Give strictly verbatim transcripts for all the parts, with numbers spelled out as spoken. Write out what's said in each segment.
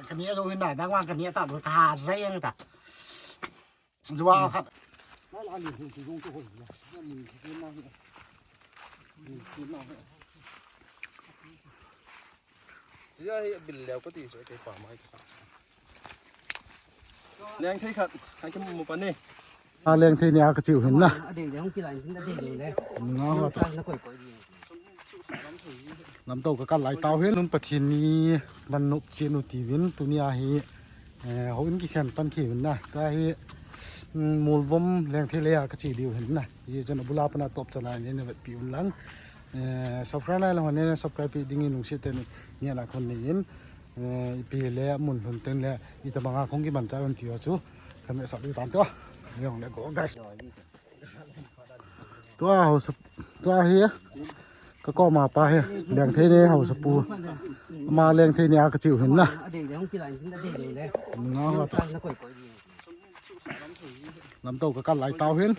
Kani a zo hin nai, nang wang kani a ta lo ka ha zai ang ta. Zuwa khat. Tia hi bil leo ka ti chu kei pa mai ka. Lengthei khat, hai ki mu pa ni. A lengthei ni a ka chiu hin na. A dei dei hung kilai hin a dei dei le. Nga ho ta. Ka na koi koi di. Lamto ka kal lai tau hin, nun Pathen ni ban nop chen u ti vin, tuni a hi, eh, houin kikhen tan ki vin na. Ka hi, mm, Molvom Lengthei lei a ka chi diu hin na. Hi chan a bula pana top chan a ni na vet pi un lang. Eh, subscribe lai la hon ne subscribe pi ding in nung si ten ni na khon ni in. Eh, ipi le mun lhun ten le, ita banga khong ki man cha un ti chu. Kan me sa bi tan to. Yong le go, guys. Tua hausa, tua hi, ka koma pa hi, Lengthei ni hausapu. Ama Lengthei ni a ka chiu hin na. Nga ho ta. Lamto ka kal lai tau hin.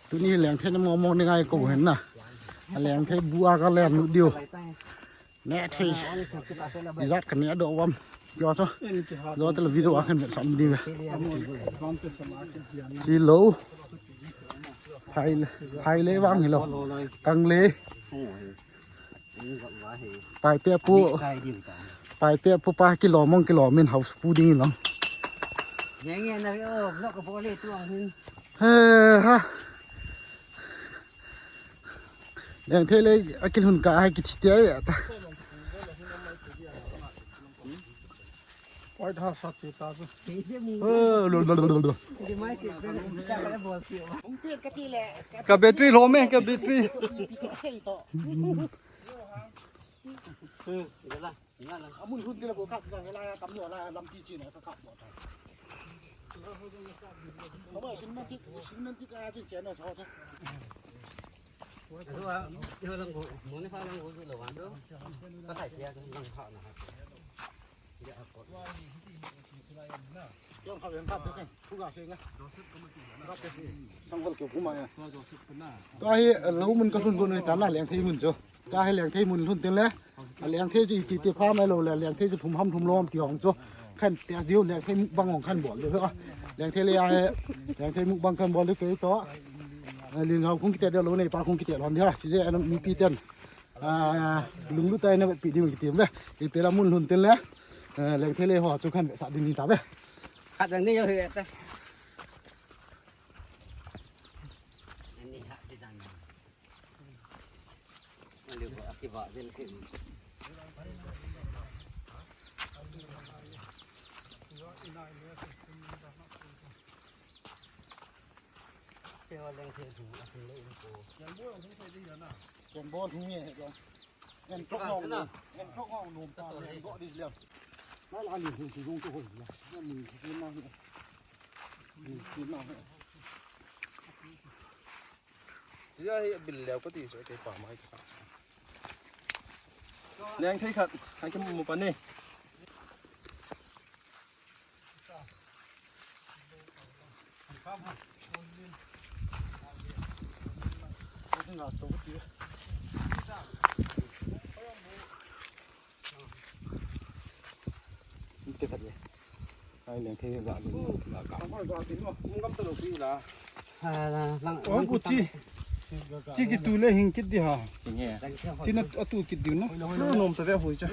Tuni Lengthei ni mo mo ni ngai ko hin na. A Lengthei bu a ka len nu diu. Ne thei. Izat kan ne do wam. Jo so. Jo te video a kan sam di ve. Chi lo. Phai, phai le vang hi lo. Kang le. Pai pe pu. Pai pe pu pa kilo mong kilo min hausapu ding lo. He ha. Lengthei lei a kilhun ka a kithi te ai ta. Oi, da sa chi ta chu. Oh, lo, lo, lo, lo, lo. Ka battery lo me, ka battery. Amun hun tila ko kap ka hela kam lo la lampi chi na ka kap mo ta. Aba sin man tik, sin man tik a chi chen na cho ta. Adu a, yo lang ko, mo ne fa lang ko lo wan do. Ka thai tia lang pha na ha. Ya ko. Yang kap yang kap ke, ku ga se nga. Sangal ke kuma ya. Ka hi lo mun ka lhun ko noi ta na Lengthei mun chu. Ka hi Lengthei mun lhun tin le. A Lengthei chu iti ti pha mai lo le Lengthei chu thum ham thum lom ti hong chu. Khan te diu Lengthei mukbang hong khan bol diu. Lengthei le a he. Lengthei mukbang khan bol diu ke to. Lin hau khung kite diu lo nei pa khung kite lon dia. Chi je an mi pi ten. A lunglut tai na pi diu ki ti ve. I pe la mun lhun tin le. Lengthei le ho chu khan ve sa ding ta ve. Khat dang ni yo he ta. Ani ha ti dang. Tia hi bil leo ka ti chu kei pa mai ka. Lengthei khat, hai ki mu pa ni. Ai, Lengthei ga lu, ga ka. Ngam ta lo pi la. Ha, la, lang. O, bu chi. Chi ki tu le hing kit di ha. Chi na atu kit di na. Lo nom ta ve hui cha.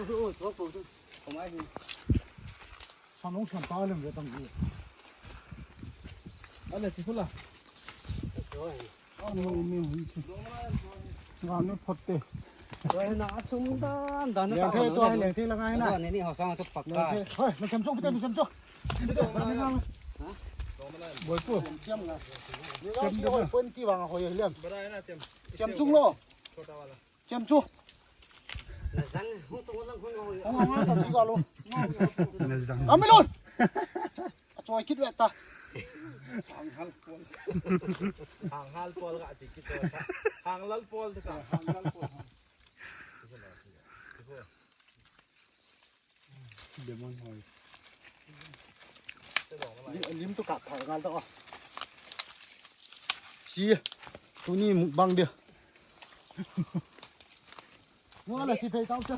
Sanong san ta lem ve tang di. Ale chi kula. Nga nu phot te. Lengthei to, lengthei la ngai na. Lengthei. Hoi, na chem chok, na chem chok. Boi pu. Chem chok lo. Chem chok. Amilon. Achoi kit ve ta. Hanghal pol. Hanghal pol ga ti kit ta. Hanglal pol ta. Hanglal pol. Lemon hoi. Lim, lim tu kap thar ngal ta. Si. Tuni mukbang dia. Wala si pei tau cha.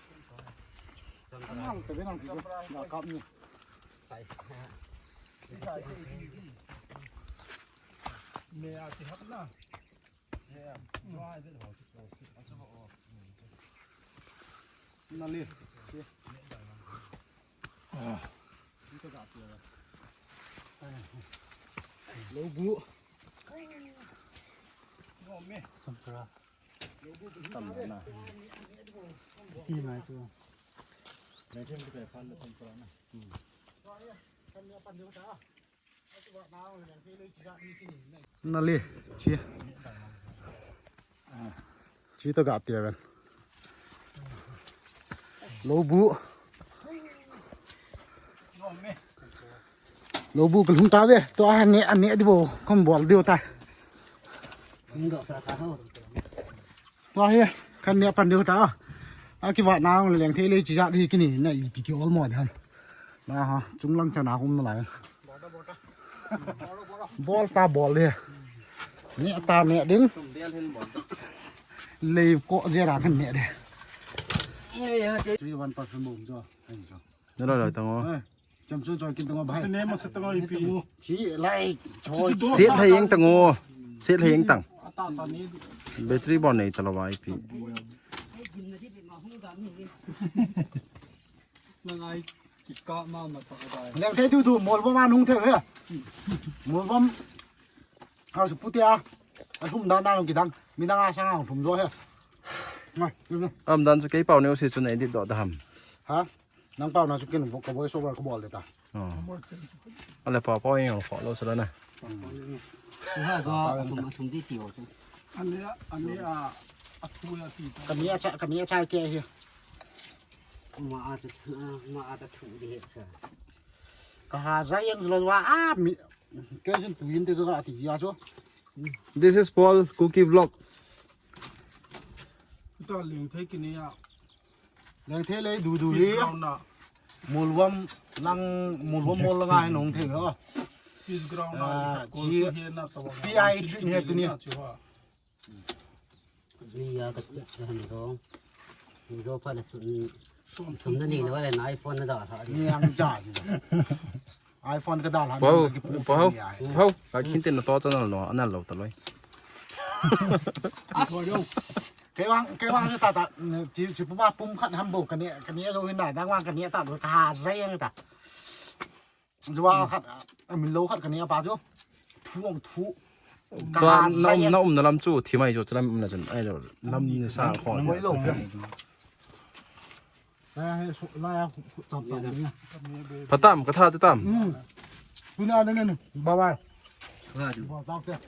Ang hang, tabi nang, tabi nang, kapni. Me a ti hap na. Nali. Lobu. Sampra. Tam na. Ti mai tu. Nali, chi. Chi to ga tia ven. Lobu. Lobu ka lhung ta ve. To a ne, a ne di bo. Kom bol di ta. Tua hi, kan ne pan diu ta. A kiva na le leng thei le chi ja di kini na ipi ki ol mo dan. Na ha, chung lang chana hum na lai. Bol ta bol le. Ne ta ne ding. Lei ko je ra kan ne de. Three one percent bom jo. Ai jo. Nalo lo tango. Ai, cham chun choi kin tango bhai. Sine ma sa tango ipi. Chi lai choi. Set hai yang tango. Set hai yang tang. Ata ta ni. Battery bon nei talo ba ipi. Nangai kika ma ma ta dai. Leng thei du du mol bom anung thei he. Mol bom. Hau su putia. A lhum dan dan ki dang. Mi dang a sang a lhum jo he. Ngai, ngai. Am dan chu kei pau neu se chu nei dit do da ham. Ha? Nang pau na chu kin ka voice over ka bol le ta. Oh. Ale pa pa eng fo lo sala na. Ha zo a thum a thum di ti o chu. Ani a, ani a, a thu ya ti ta. Kami a cha, kami a cha ke hi. Ma a cha, ma a cha thu di he sa. Ka ha za yang lo wa a mi. Ke jin tu yin te ka ti ya chu. This is Paul Kuki Vlog. Ta ling thei kini ya. Leng thei le du du hi. Peace ground na. Mulwam lang, mulwam mol lang ai nong thei ho. Peace ground na. Ah, ko chi hi na to. Fi ai trin he tu ni. Ni ya ka, ka han dong. Ni zo pha le sun. Sum na ni le wa le na iPhone na da tha. Ni ang ja. iPhone ka dal han. Pau, ka ki pu pau, ni ai. Pau, ka khin tin na to channel no, anal lo ta loi. As. Kei vang, kei vang ta ta, chi, chi pu ba pum khat ham bo, ka ni, ka ni zo hin da, dang vang ka ni ta lo, ka ha zai ang ta. Zuwa khat, a min lo khat ka ni pa chu. Thu ang thu. Ka ha zai ang. Na um na lam chu, thi mai chu, lam um na chun, ai lo, lam ni sa kho. Mai lo. Phatam, ka tha te tam. Hmm. Tuna ne ne ne. Bye bye. Bye bye.